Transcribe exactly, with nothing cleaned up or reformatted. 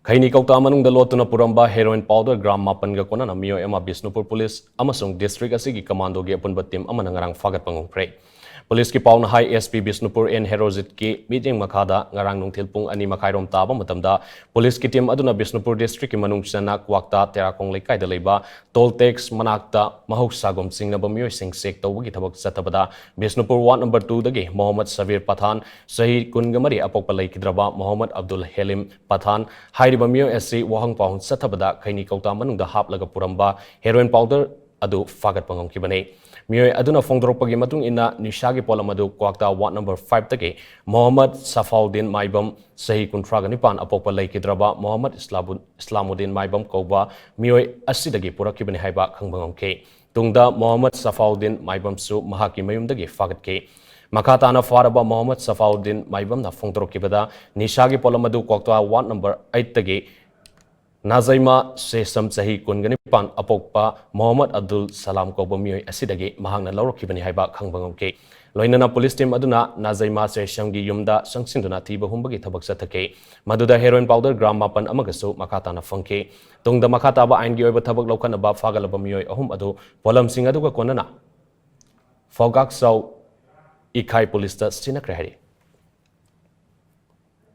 ꯈꯩꯅꯤ ꯀꯧꯇꯥ ꯃꯅꯨꯡꯗ ꯂꯣꯠꯇꯨꯅ ꯄꯨꯔꯝꯕ heroin powder gram ꯃꯥꯄꯟꯒ ꯀꯣꯟꯅꯅ ꯃꯤꯑꯣꯏ ꯑꯃ ꯕꯤꯁꯅꯨꯄꯨꯔ ꯄꯨꯂꯤꯁ ꯑꯃꯁꯨꯡ ꯗꯤꯁꯇ꯭ꯔꯤꯛ ꯑꯁꯤꯒꯤ ꯀꯃꯥꯟꯗꯣꯒꯤ ꯑꯄꯨꯟꯕ ꯇꯤꯝ ꯑꯃꯅ ꯉꯔꯥꯡ ꯐꯥꯒꯠꯄ ꯉꯝꯈ꯭ꯔꯦ꯫ ꯄꯨꯂꯤꯁꯀꯤ ꯄꯥꯎꯅ ꯍꯥꯏ, ꯑꯦꯁ ꯄꯤ ꯕꯤꯁꯅꯨꯄꯨꯔ ꯑꯦꯟ ꯍꯦꯔꯣꯖꯤꯠꯀꯤ ꯃꯤꯠꯌꯦꯡ ꯃꯈꯥꯗ ꯉꯔꯥꯡ ꯅꯨꯡꯊꯤꯜ ꯄꯨꯡ ꯑꯅꯤ ꯃꯈꯥꯏꯔꯣꯝ ꯇꯥꯕ ꯃꯇꯝꯗ ꯄꯨꯂꯤꯁꯀꯤ ꯇꯤꯝ ꯑꯗꯨꯅ ꯕꯤꯁꯅꯨꯄꯨꯔ ꯗꯤꯁꯇ꯭ꯔꯤꯛꯀꯤ ꯃꯅꯨꯡ ꯆꯟꯅ ꯀ꯭ꯋꯥꯛꯇꯥ ꯇꯦꯔꯥꯈꯣꯡ ꯂꯩꯀꯥꯏꯗ ꯂꯩꯕ ꯇꯣꯜ ꯇꯦꯛꯁ ꯃꯅꯥꯛꯇ ꯃꯍꯧꯁꯥꯒꯨꯝ ꯆꯤꯡꯅꯕ ꯃꯤꯑꯣꯏꯁꯤꯡ ꯆꯦꯛ ꯇꯧꯕꯒꯤ ꯊꯕꯛ ꯆꯠꯊꯕꯗ ꯕꯤꯁꯅꯨꯄꯨꯔ ꯋꯥꯔꯗ ꯅꯝꯕꯔ ꯇꯨꯗꯒꯤ ꯃꯣꯍꯝꯃꯗ ꯁꯕꯤꯔ ꯄꯊꯥꯟ, ꯆꯍꯤ ꯀꯨꯟꯒ ꯃꯔꯤ, ꯑꯄꯣꯛꯄ ꯂꯩꯈꯤꯗ꯭ꯔꯕ ꯃꯣꯍꯝꯃꯗ ꯑꯕꯗꯨꯜ ꯍꯦꯂꯤꯝ ꯄꯊꯥꯟ ꯍꯥꯏꯔꯤꯕ ꯃꯤꯑꯣꯏ ꯑꯁꯤ ꯋꯥꯍꯪ ꯄꯥꯎꯍꯪ ꯆꯠꯊꯕꯗ ꯈꯩꯅꯤ ꯀꯧꯇꯥ ꯃꯅꯨꯡꯗ ꯍꯥꯞꯂꯒ ꯄꯨꯔꯝꯕ heroin powder ꯑꯗꯨ ꯐꯥꯒꯠꯄ ꯉꯝꯈꯤꯕꯅꯤ꯫ ꯃꯤꯑꯣꯏ ꯑꯗꯨꯅ ꯐꯣꯡꯗꯣꯔꯛꯄꯒꯤ ꯃꯇꯨꯡ ꯏꯟꯅ ꯅꯤꯁꯥꯒꯤ ꯄꯣꯠꯂꯝ ꯑꯗꯨ ꯀ꯭ꯋꯥꯛꯇꯥ ꯋꯥꯔꯗ ꯅꯝꯕꯔ ꯐꯥꯏꯚꯇꯒꯤ ꯃꯣꯍꯝꯃꯗ ꯁꯐꯥꯎꯗꯤꯟ ꯃꯥꯏꯕꯝ, ꯆꯍꯤ ꯀꯨꯟꯊ꯭ꯔꯥꯒ ꯅꯤꯄꯥꯟ, ꯑꯄꯣꯛꯄ ꯂꯩꯈꯤꯗ꯭ꯔꯕ ꯃꯣꯍꯝꯃꯗ ꯏꯁꯂꯥꯕꯨ-, ꯏꯁꯂꯥꯃꯨꯗꯤꯟ ꯃꯥꯏꯕꯝ ꯀꯧꯕ ꯃꯤꯑꯣꯏ ꯑꯁꯤꯗꯒꯤ ꯄꯨꯔꯛꯈꯤꯕꯅꯤ ꯍꯥꯏꯕ ꯈꯪꯕ ꯉꯝꯈꯤ꯫ ꯇꯨꯡꯗ ꯃꯣꯍꯝꯃꯗ ꯁꯐꯥꯎꯗꯤꯟ ꯃꯥꯏꯕꯝꯁꯨ ꯃꯍꯥꯛꯀꯤ ꯃꯌꯨꯝꯗꯒꯤ ꯐꯥꯒꯠꯈꯤ꯫ ꯃꯈꯥ ꯇꯥꯅ ꯐꯥꯔꯕ ꯃꯣꯍꯝꯃꯗ ꯁꯐꯥꯎꯗꯤꯟ ꯃꯥꯏꯕꯝꯅ ꯐꯣꯡꯗꯣꯔꯛꯈꯤꯕꯗ ꯅꯤꯁꯥꯒꯤ ꯄꯣꯠꯂꯝ ꯑꯗꯨ ꯀ꯭ꯋꯥꯛꯇꯥ ꯋꯥꯔꯗ ꯅꯝꯕꯔ ꯑꯩꯠꯇꯒꯤ ꯅꯥꯖꯩꯃꯥ ꯁꯦꯁꯝ, ꯆꯍꯤ ꯀꯨꯟꯒ ꯅꯤꯄꯥꯟ, ꯑꯄꯣꯛꯄ ꯃꯣꯍꯝꯃꯗ ꯑꯕꯗꯨꯜ ꯁꯂꯥꯝ ꯀꯧꯕ ꯃꯤꯑꯣꯏ ꯑꯁꯤꯗꯒꯤ ꯃꯍꯥꯛꯅ ꯂꯧꯔꯛꯈꯤꯕꯅꯤ ꯍꯥꯏꯕ ꯈꯪꯕ ꯉꯝꯈꯤ꯫ ꯂꯣꯏꯅꯅ ꯄꯨꯂꯤꯁ ꯇꯤꯝ ꯑꯗꯨꯅ ꯅꯥꯖꯩꯃꯥ ꯁꯦꯁꯝꯒꯤ ꯌꯨꯝꯗ ꯆꯪꯁꯤꯟꯗꯨꯅ ꯊꯤꯕ ꯍꯨꯝꯕꯒꯤ ꯊꯕꯛ ꯆꯠꯊꯈꯤ꯫ ꯃꯗꯨꯗ heroin powder gram ꯃꯥꯄꯟ ꯑꯃꯒꯁꯨ ꯃꯈꯥ ꯇꯥꯅ ꯐꯪꯈꯤ꯫ ꯇꯨꯡꯗ ꯃꯈꯥ ꯇꯥꯕ ꯑꯥꯏꯟꯒꯤ ꯑꯣꯏꯕ ꯊꯕꯛ ꯂꯧꯈꯠꯅꯕ ꯐꯥꯒꯠꯂꯕ ꯃꯤꯑꯣꯏ ꯑꯍꯨꯝ ꯑꯗꯨ ꯄꯣꯠꯂꯝꯁꯤꯡ ꯑꯗꯨꯒ ꯀꯣꯟꯅꯅ ꯐꯧꯒꯥꯛꯆꯥꯎ ꯏꯈꯥꯏ ꯄꯨꯂꯤꯁꯇ ꯁꯤꯟꯅꯈ꯭ꯔꯦ ꯍꯥꯏꯔꯤ꯫